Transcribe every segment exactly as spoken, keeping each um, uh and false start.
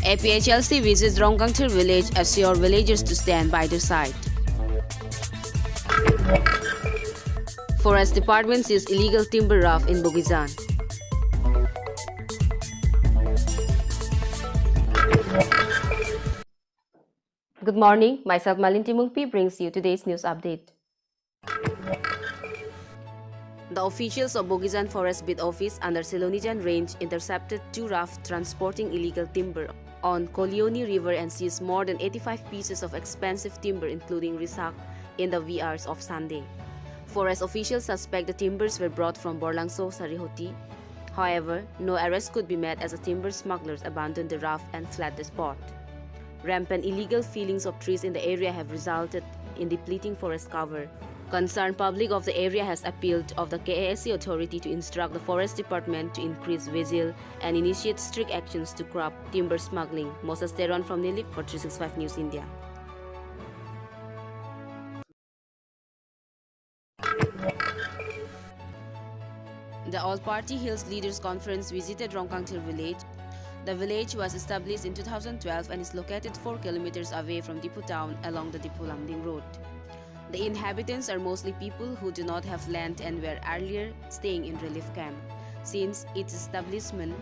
A P H L C visits Rongkangthir village, assure villagers to stand by their side. Forest Department sees illegal timber raft in Bogijan. Good morning, myself Malin Timungpi brings you today's news update. The officials of Bogijan Forest Beat Office under Silonijan Range intercepted two raft transporting illegal timber on Kolioni River and seized more than eighty-five pieces of expensive timber, including risak, in the wee hours of Sunday. Forest officials suspect the timbers were brought from Borlangso, Sarihoti. However, no arrest could be made as the timber smugglers abandoned the raft and fled the spot. Rampant illegal fellings of trees in the area have resulted in depleting forest cover. Concerned public of the area has appealed of the K A S C authority to instruct the Forest Department to increase vigil and initiate strict actions to curb timber smuggling. Moses Teron from Nilip for three six five News India. The All Party Hills Leaders Conference visited Rongkangthir village. The village was established in two thousand twelve and is located four kilometers away from Diphu town along the Diphu Lumding Road. The inhabitants are mostly people who do not have land and were earlier staying in relief camp. Since its establishment,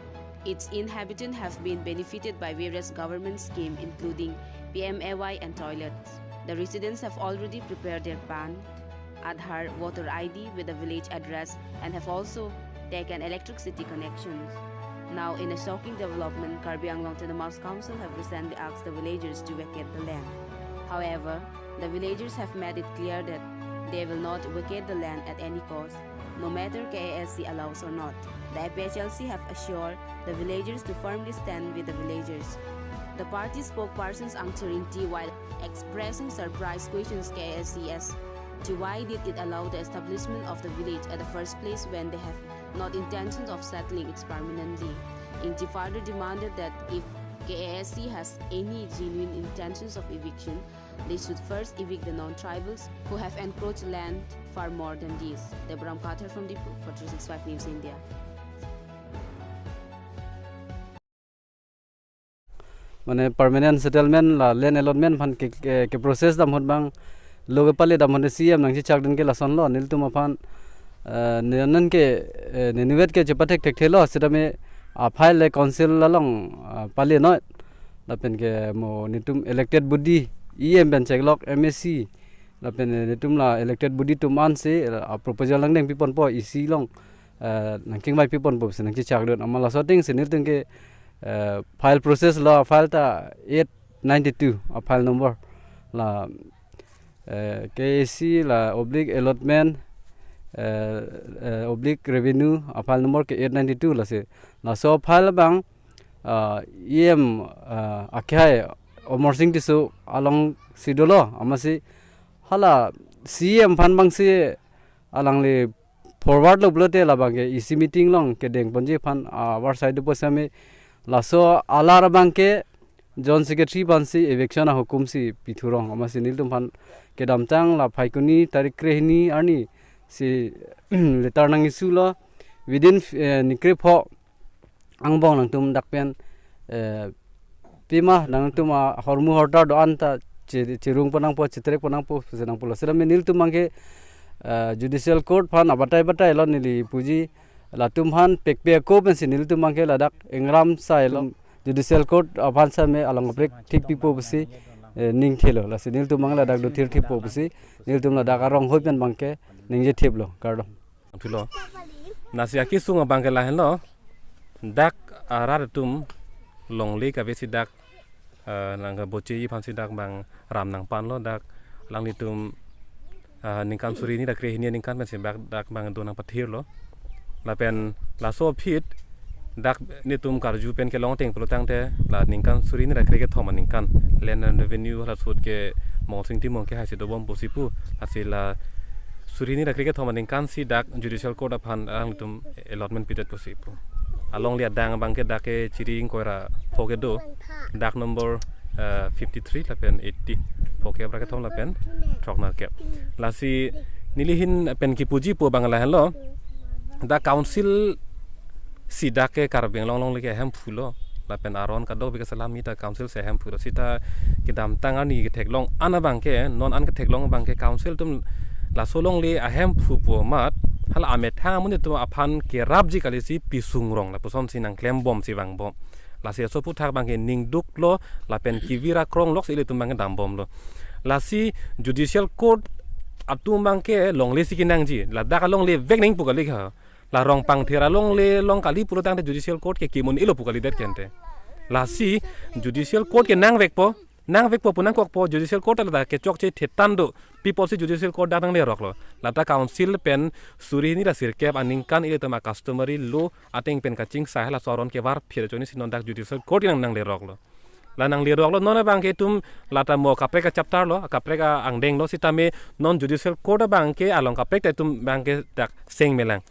its inhabitants have been benefited by various government schemes including P M A Y and toilets. The residents have already prepared their PAN, Aadhaar, voter I D with the village address and have also taken electricity connections. Now, in a shocking development, Karbi Anglong Autonomous Council have recently asked the villagers to vacate the land. However, the villagers have made it clear that they will not vacate the land at any cost, no matter K A S C allows or not. The A P H L C have assured the villagers to firmly stand with the villagers. The party spokespersons Angthirin T, while expressing surprise, questions K A S C as to why did it allow the establishment of the village at the first place when they have not intentions of settling it permanently. Ingti further demanded that if K A S C has any genuine intentions of eviction, they should first evict the non-tribals who have encroached land far more than this. Debaram Kathar from Diphu for three six five News India. Mane permanent settlement la land allotment aphan ke, ke, ke process dam ahut abang lo kepale dam ahut C M nangchechak dun ke lasonlo, nelitum aphan, eh, ne non ke, eh, ne nivet ke chepathek thekthelo, sitame a file le council along, ah, pale noi. Lapen ke mo nelitum elected body, E M pen cheklok, M A C, lapen, eh, nelitum la elected body atum ansi, eh, a proposal nangdeng piponpo, E C along, eh, nangchingvai piponpo pusi nangchechak dun. Amat laso atengsi nelitum ke, eh, file process lo, file ta eight ninety-two a file number. La, eh, K A C la oblique allotment, eh, eh, oblique revenue a file number ke eight ninety-two lasi. Laso file abang, ah, E M, ah, akhai Amarsing Tisso alongsi dolo, amatsi hala C M aphan abangsi alangli forward lo pulote labang ke E C meeting along kedengponji aphan, ah, war side po sami laso alar abang ke Joint Secretary aphansi eviction ahukum si pithurong, amatsi nelitum aphan kedamtang la Phaikuni tarik krehini arnisi letter nang-issue lo, within, eh, nikrepho angbong nangtum dak pen, eh, pima nangtum ahormu hortar do-an ta che-, cherungpon nangpo, cheterekpon nangpo pusi nangpulo. Sitame nelitum abang ke, eh, judicial court aphan abatai batai lo neli puji, latum aphan pekpe ako pensi nelitum abang ke ladak ingram sai lo. Judicial court aphan same along kaprek thik pipo pusi, eh, ning thelo. Lasi nelitum abang ladak do thir thikpo pusi nelitum ladak arong hoi pen abang ke ningje thiplo, kardom. Thulo. Lasi akesung abang ke lahenlo. Dak arat atum longle kave si dak, eh, nangkebocheji aphansi dak abang ram nangpanlo dak alanglitum, eh, ningkan suri hini dak krehini aningkan pensi dak, dak abang do nangpathirlo. Lapen laso aphi dak nelitum karju pen kelong ateng pulotangte la ningkan suri hini dak krekethom aningkan Land and Revenue hala ahut ke Mongolsing Timung ke haisi dobom pusi pu, lasi la suri hini dak krekethom aningkan si dak Judicial Court aphan alanglitum allotment pidet pusi pu. Alongle adang abang ke dak ke Chiring Koira pho kedo, dak number, eh, fifty-three lapen eighty, pho kep ra kethom lapen throk nerkep. Lasi neli ahin pen kipuji pu abang lahenlo. Dak council si dak ke Karbi Anglong along le ke ahemphu lo. lapen aron kadokave ke selam mita council si ahemphu do sita kedamtang arni ketheklong an abangke, non an ketheklong abangke council atum laso longle ahemphu pu amat hala amethang amonit atum aphan kerapji kali si pisung rong lapusonsi nangklembomsi vangbom. Lasi aso aphuthak abangke ningduklo lapen kevir akrong lok si ilitum abangke dambomlo. Lasi judicial court atum abangke longle si kenangji, ladak alongle vek nangji pu kali ha. La Rongpangther alongle along kali pulo tangte judicial court ke kimun ilo pu kalidet kente. Lasi judicial court ke nangvekpo, nangvekpo pu nangkokpo, judicial court ta ladak kechokche thetan do. Pi apotsi judicial court dak nangleroklo? Lata council pen suri hini ra sirkep aningkan ilitum a-customary law ateng pen kachingsai halaso aron kevar phir choni si non dak judicial court nang nangleroklo. La nangleroklo, non abangke itum lata mo kaprek a-chapter lo, kaprek angdeng lo sitame non judicial court abangke along kaprek ta itum abangke dak seng melang.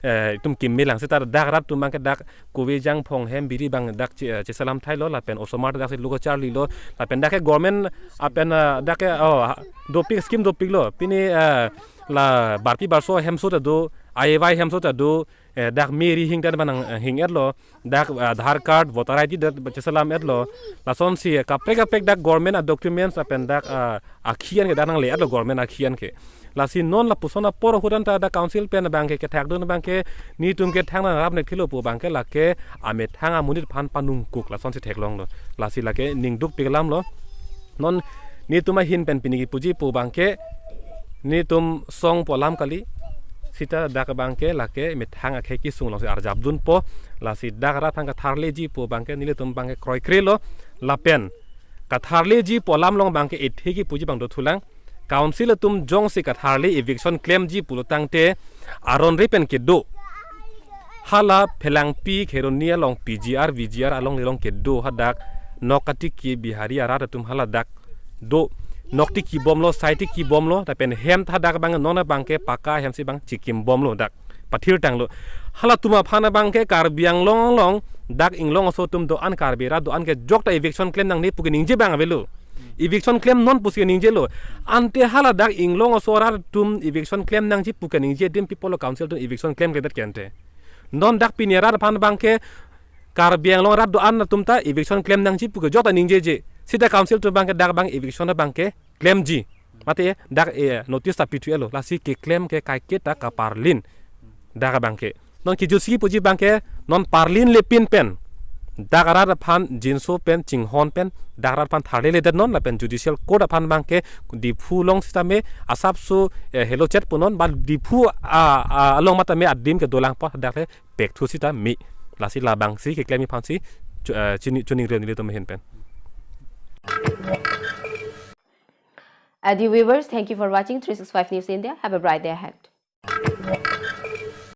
Eh, itum kim melang sita dak rat atum abangke dak kove jangphong hem biri abang dak che-, eh, cheselam thailo lapen osomar dak si luko charlilo lapen dak ke government apen, eh, dak ke, oh, ha, dopik scheme dopiklo. Pini, eh, la barpi barso hemso ta do, A Y Y hemso ta do, eh, dak meri hing ta abang nang, eh, hing-etlo, dak, eh, Aadhaar card, voter I D dak cheselam-etlo. Lasonsi, eh, kaprek kaprek dak government a-documents apen dak, eh, akhi an ke dak nangle-etlo government akhi an ke. Lasi non lapuson apor ahut an ta dak council pen abangke kethakdun abangke nelitum ke thangnat rap ne thilo pu abangke lake amethang amonit aphan panungkuk lasonsi theklonglo. Lasi lake ningdukpik alamlo. Non nelitum ahin pen pini kipuji pu abangke nelitum song pu alam kali. Sita dak abangke lake methang akhei kesung alongsi arjapdunpo. Lasi dak rat aphan katharleji pu abangke nelitum abangke kroikrelo. Lapen katharleji pu alam along abangke ethe kipuji abang dothulang. Council atum jongsi katharle eviction klemji pulo tangte aron re pen kedo. Hala Phelangpi Kheroni along P G R, V G R along lelong kedo hadak nok katiki Bihari arat atum haladak do. Nok tiki bomlo, sai tiki bomlo, lapen hem ta hadak abang non abangke paka hem si abang chikim bomlo dak. Pathirtanglo. Halatum aphan abangke Karbi Anglong along dak inglong aso atum do-an, Karbi rat do-an ke jokta eviction klem nangne pu keningje abang avelo. Eviction klemnon pusi keningjelo. Ante haladak inglong aso arat atum eviction klem nangji pu keningje adim pi apotlo council atum eviction klemkledet kente. Non dak pini arat aphan abangke Karbi Anglong rat do-an atum ta eviction klem nangji pu ke jokta ningjeje. Sita council atum abangke dak abang eviction abangke klemji. Mate dak, eh, notice ta pithu-etlo. Lasi keklem ke kaiketa kaparlin. Dak abangke. Non kejutsi puji abangke non parlin lepin pen dak arat aphan jinso pen chinghon pen dak arat aphan tharleledet non lapen judicial court aphan abangke Diphu along sitame asapso, eh, helochet punon ba Diphu a, a, along matame adim ke dolangpo dak le pekthu sitame. Lasi labangsi keklem aphansi chu-, eh, chini chuning re nelitum ahin pen. Uh, dear viewers, thank you for watching three six five News India. Have a bright day ahead.